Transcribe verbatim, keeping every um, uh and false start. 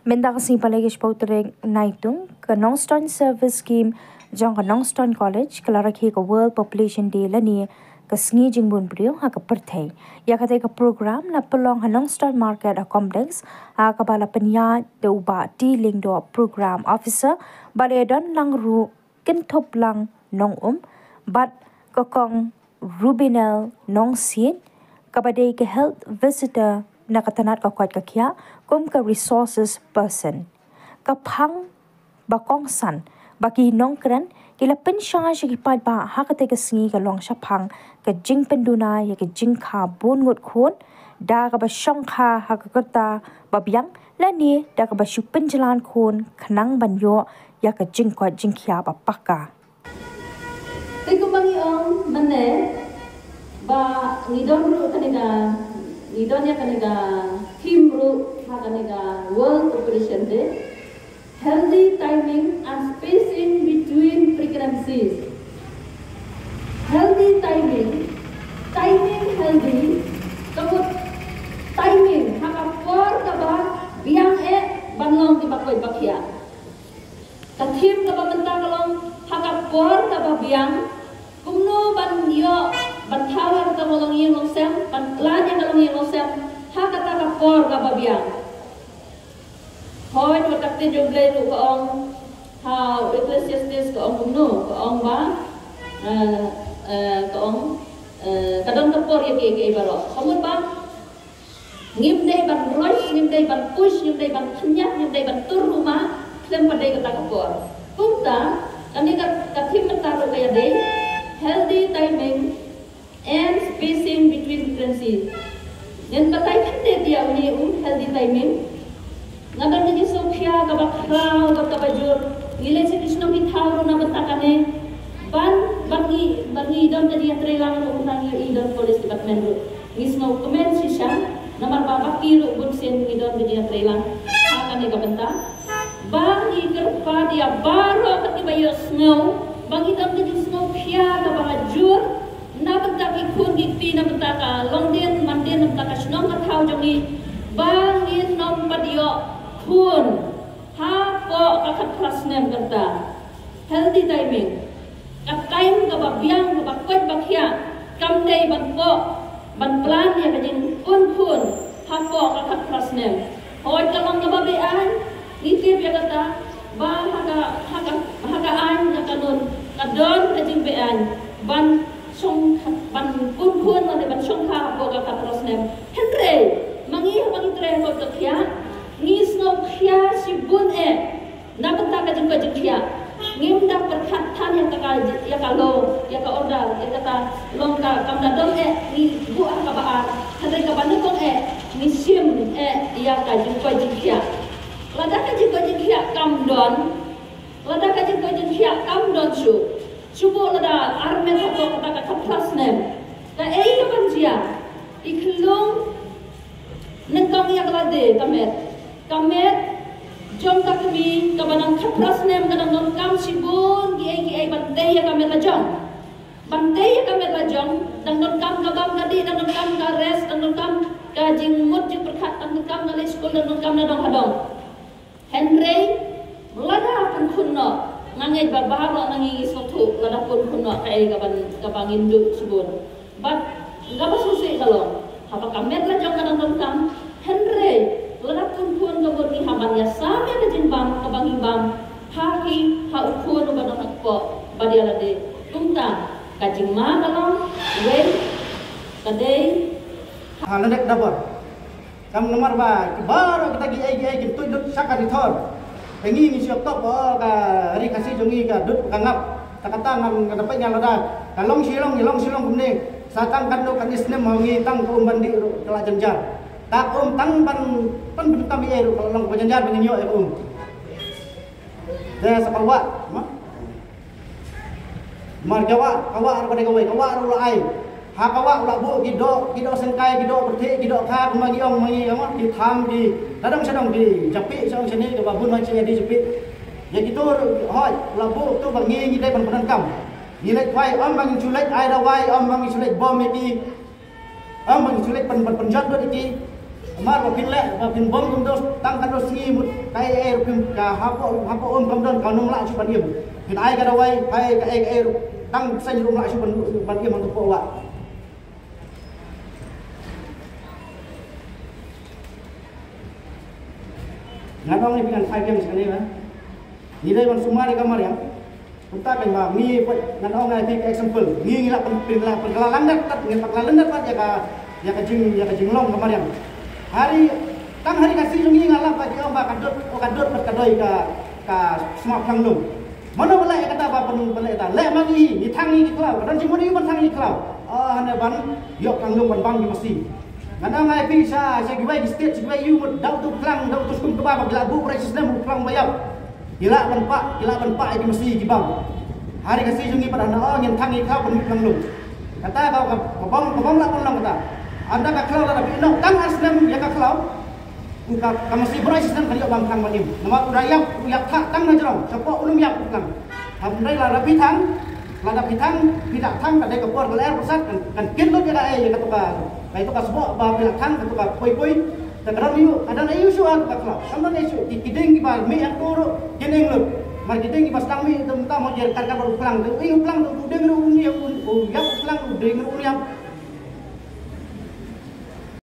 Mynta ka sngi Palei ka shiphew tarik Naitung, ka Nongstoiñ Service Scheme jong ka Nongstoiñ College ka la rakhe ka World Population Day lane ka sngi jingbun briew ha ka pyrthei. Ïa kata ka program la pynlong ha Nongstoiñ Market ha Complex, ha kaba la pynïaid da u Bah T Lyngdoh, Program Officer, ba la don lang ruh Kynthup Lang Nongum bad ka Kong Rubinel Nongsiej, kaba dei ka health visitor na ka tnat ka koit ka khiah kum ka resources person. Ka phang ba kongsan ba ki nongkren ki la pynshai sha ki paidbah ha kata ka sngi ka long shaphang ka jingpynduna ïa ka jingkha bun ngut khun da kaba shongkha ha ka rta ba biang lane da kaba shu pynjlan khun khnang ban ïoh ïa ka jingkoit jingkhiah ba paka. Te kumba ngi ong mynne ba ngi don ruh kane ka, ngi don ïa kane ka theme ruh ha kane ka World Population Day. Healthy timing and spacing between pregnancies. Healthy timing, timing healthy, ka mut timing ha ka por kaba biang eh ban long kiba koit ba khiah. Ka theme kaba mynta ka long ha ka por kaba biang, kumno ban ïoh ban thaw ïa kata ka longïing longsem, ban plan ïa ka longïing longsem ha kata ka por kaba biang. Hooid, ka ktien jong U Blei ruh ka ong ha Ecclesiastes, ka ong kumno, ka ong ba, eh, eh, ka ong, eh, ka don ka por ïa kiei kiei baroh. Ka mut ba ngim dei ban roi, ngim dei ban push, ngim dei ban khñiat, ngim dei ban tur ruh ma khlem pat dei kata ka por. Kumta kane ka, ka theme mynta ruh ka ïadei healthy timing and spacing between pregnancy. Ngan batai khyndiat ïa une u healthy timing. Nga don ka jingsngewkhia kaba khraw bad kaba jur. Ngi leit sha ki shnong ki thaw ruh na bynta kane. Ban, ban ngi, ban ngi don ka jingïatreilang ruh, ngi don police department ruh. Ngi sngewkmen shisha namar ba bad ki ruh bunsien ngi don ka jingïatreilang ha kane ka bynta. Ba ngi kyrpad ïa baroh kiba ïohsngew ba ngi don ka jingsngewkhia kaba jur na bynta ki khun ki kti, na bynta ka longdien mandien, na bynta ka shnong ka thaw jong ngi, ba ngin ym pat ïoh khun hapoh ka khatphra snem kata. Healthy timing. Ka time kaba biang, kaba koit ba khiah, kam dei ban poh, ban plan ïa ka jingpun khun hapoh ka khatphra snem. Hooid, ka long kaba beaiñ, ngi tip ïa kata, ba ha ka, ha ka, ha ka aiñ, ha ka kanun, ka don ka jingbeaiñ ban shong, ban pun khun lane ban shongkha hapoh ka khatphra snem. Hynrei ma ngi haba ngi trei ha ka koit ka khiah, ngi sngewkhia shibun eh na bynta ka jingkoit jingkhiah. Ngim da pyrkhat than ïa ka, ïa ka law, ïa ka order, ïa kata long ka kam da don eh, ngi buh ha kaba ar. Hynrei kaba nyngkong eh ngi shim eh ïa ka jingkoit jingkhiah. Lada ka jingkoit jingkhiah kam don, lada ka jingkoit jingkhiah kam don shuh, shu buh lada ar met hapoh kata ka khatphra snem, kaei kaban jia? I khyllung nyngkong ïa ka lade ka met. Ka met jong ka kmie kaba dang khatphra snem ka dang donkam shibun kiei kiei ban tei ïa ka met la jong. Ban tei ïa ka met la jong, dang donkam ka bam ka dih, dang donkam ka rest, dang donkam ka jingmut jingpyrkhat, dang donkam ka leit skul, dang donkam na dong ha dong. Hynrei lada pun khun noh, nga ngeit ba baroh na ngi ngi sngewthuh, lada pun khun noh kaei kaban, kaba ngin duh shibun. Bad kaba sngewsih ka long, haba ka met la jong ka dang donkam, hynrei lada pun khun ka mut ngi hap ban ïasam ïa ka jingbam kaba ngi bam ha ki, ha u khun uba don ha kpoh bad ïa lade. Kumta ka jingma ka long, wei, ka dei ha lade ka dabor. Kam namar ba ki baroh kita kiei kiei kin tuid lut sha ka rithor. Te ngi ngi shu ïoh top ba ka ri Khasi jong ngi ka dud ka ngap. Ta kata ngan, ngan da peit ngan lada ka long shilong, ngi long shilong kumne. Sa tang katno katne snem ma ngi tang ka um ban dih ruh ka la jynjar. Ta ka um tang ban, ban pyndonkam ei ei ruh ka la long kaba jynjar ba ngin ïoh ïa ka um. Te sa ka wah, ma? Mar ka wah, ka wah ruh ka dei kawei, ka wah ruh la ai. Ha ka wah u la buh ki doh, ki doh syngkai, ki doh pyrthei, ki doh kha, kumba ngi ong ma ngi, ma ki tham, ki la dang sha dong, ki japieh sha ong shane, kaba bun ma shi ïa ki japieh. Ïa kito ruh hooid, u la buh to ba ngi ngi dei ban pyndonkam. Ngi leit khwai, ym ba ngi shu leit ai dawai, ym ba ngi shu leit bom ïa ki. Ym ba ngi shu leit pyn, pyn, pynjot lut ïa ki. Mar ba phin leh, ba phin bom kumto, tang katno sngi mut, kaei kaei ruh phin, ka hapoh, hapoh um kam don, ka num lah shuh ban im. Phin ai ka dawai, kaei kaei ruh, tang seng ruh lah shuh ban, ban im hangto hapoh wah. Ngan ong ïa phi ngan phai biang sha kane ba ngi dei ban sumar ïa ka mariang. Kumta kan ba ngi pat ngan ong ïa phi ka example. Ngi ngi la pyn, pyn, la pynkylla lyndet pat, ngi pynkylla lyndet pat ïa ka, ïa ka jing, ïa ka jinglong ka mariang. Hari, tang hari Khasi jong ngi nga lap ba ki ong ba ka dud, oh ka dud pat ka doi ka, ka sma Phlanglung. Mano ba leh ïa kata ba pyn, ba leh ïa kata. Leh ma ngi, ngi thang ngi ki khlaw. Ka don jingmut ngi ban thang ngi khlaw. Ah, hane ban ïoh Phlanglung ban bam ki masi. Ngan ong ïa phi sha, sha kiwei ki state, sha kiwei ïew mut, da uto u phlang, da uto u skum kba ba ki la buh ba rai shisnem u phlang ba ïap. Ki lah ban pah, ki lah ban pah ïa ki masi ki bam. Hari Khasi jong ngi pat hana, oh, ngin thang ngi khlaw ban mih Phlanglung. Kata ka, ka, ka bam, ka bam lah ban long kata. Ynda ka khlaw lada phi noh tang ar snem ïa ka khlaw. U ka, ka masi ba rai shisnem kan ïoh bam phlang ban im. Namar u da ïap, u ïap thah tang na jrong, shapoh u lum ïap u phlang. Hynrei lada phi thang, lada phi thang, phi da thang ka dei ka por ka lyer ka sat kan, kan kin lut ïa ka, eh, ïa kato ka, kato ka sboh ba phi la thang, kato ka poi poi. Te ka don ïa u, ka don ïa u shuh ka khlaw. Ka don ïa u shuh, ki, ki dieng kiba mih hangto ruh kin ing lut. Mar ki dieng kiba sdang mih te mynta mo jer kar kar bad u phlang. Te u ing u phlang te u dieng ruh un ïap, u ïap u phlang, u dieng ruh un ïap.